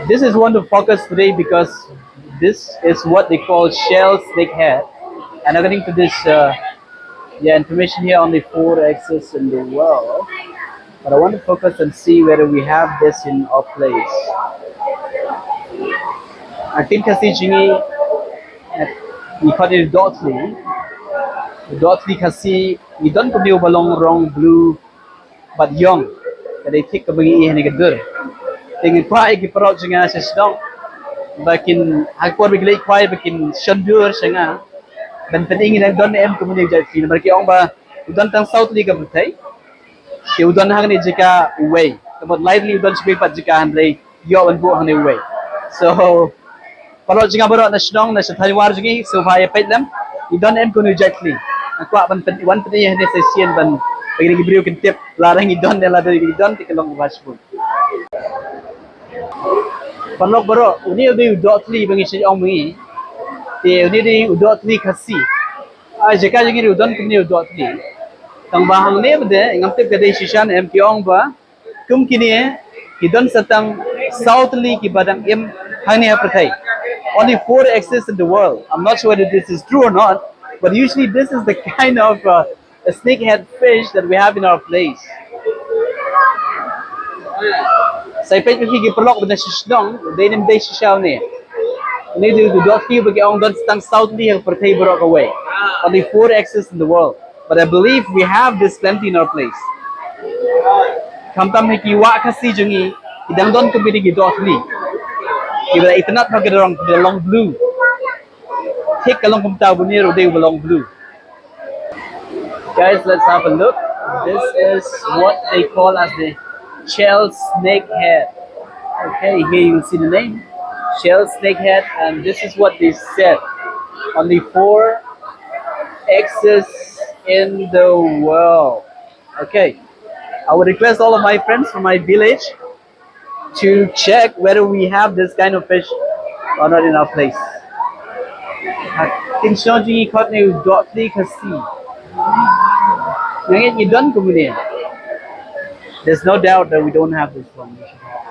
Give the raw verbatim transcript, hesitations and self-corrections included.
This is one to focus today because this is what they call shell snakehead. And according to this, uh, yeah, information here, only four exist in the world. But I want to focus and see whether we have this in our place. Ak tin Khasi jong ngi, eh, ngi khot ïa u dohthli. U dohthli Khasi, ngi don kumne uba long rong blue bad ïong. Ka dei thik kaba ngi ïohi ha kane ka dur. Te ngi kwah ïa ki paralok jong nga sha shnong ba kin, ha ka por ba ki leit khwai ba kin shon dur sha nga. Ban pyni ngi dang don em kumne u jait thli, namar ki ong ba u don tang saw tylli ka pyrthei. Te u don hangne jaka uwei. Te bad lai tylli u don shibun pat jaka, hynrei ïoh ban buh hangne uwei. So, paralok jong nga baroh na shnong, na sha thaiñ War jong ngi, sngewbha ïa peit lem. Ngi don em kumne u jait thli. Nga kwah ban pyn-, wan pyni hangne sa shisien ban, ba kine ki briew kin tip lada ngi don ne lada ngi don te ka long kaba shibun. Paralok baroh, une u dei u dohthli ba ngi shait ong ma ngi. Te une u dei u dohthli Khasi. Ai, jaka jong ngi u don kumne u dohthli. Tang ba hangne pat de ngam tip ka dei shisha ne em, ki ong ba kum kine ki don sa tang saw tylli kiba dang im hangne ha pyrthei. Only four exist in the world. I'm not sure whether this is true or not, but usually this is the kind of, uh, a snakehead fish that we have in our place. Sa ïa peit ïa ki paralok ba na sha shnong, dei ne ym dei shisha une. Une u dei u dohthli ba ki ong don sa tang saw tylli ha pyrthei baroh kawei. Only four exist in the world. But I believe we have this plenty in our place. Khamtam ha ki wah Khasi jong ngi, ki dang don kumne ki dohthli. Kiba la itynnad bha ka rong, ka long blue. Thik ka long kumta, une ruh u dei uba long blue. Guys, let's have a look. This is what they call as the shell snakehead. Okay, here you see the name, shell snakehead, and this is what they said. Only four exist in the world. Okay, I would request all of my friends from my village to check whether we have this kind of fish or not in our place. Ha, kin shnong jong ngi khot une u dohthli Khasi. Nga ngeit ngi don kumne. There's no doubt that we don't have this one. We should have.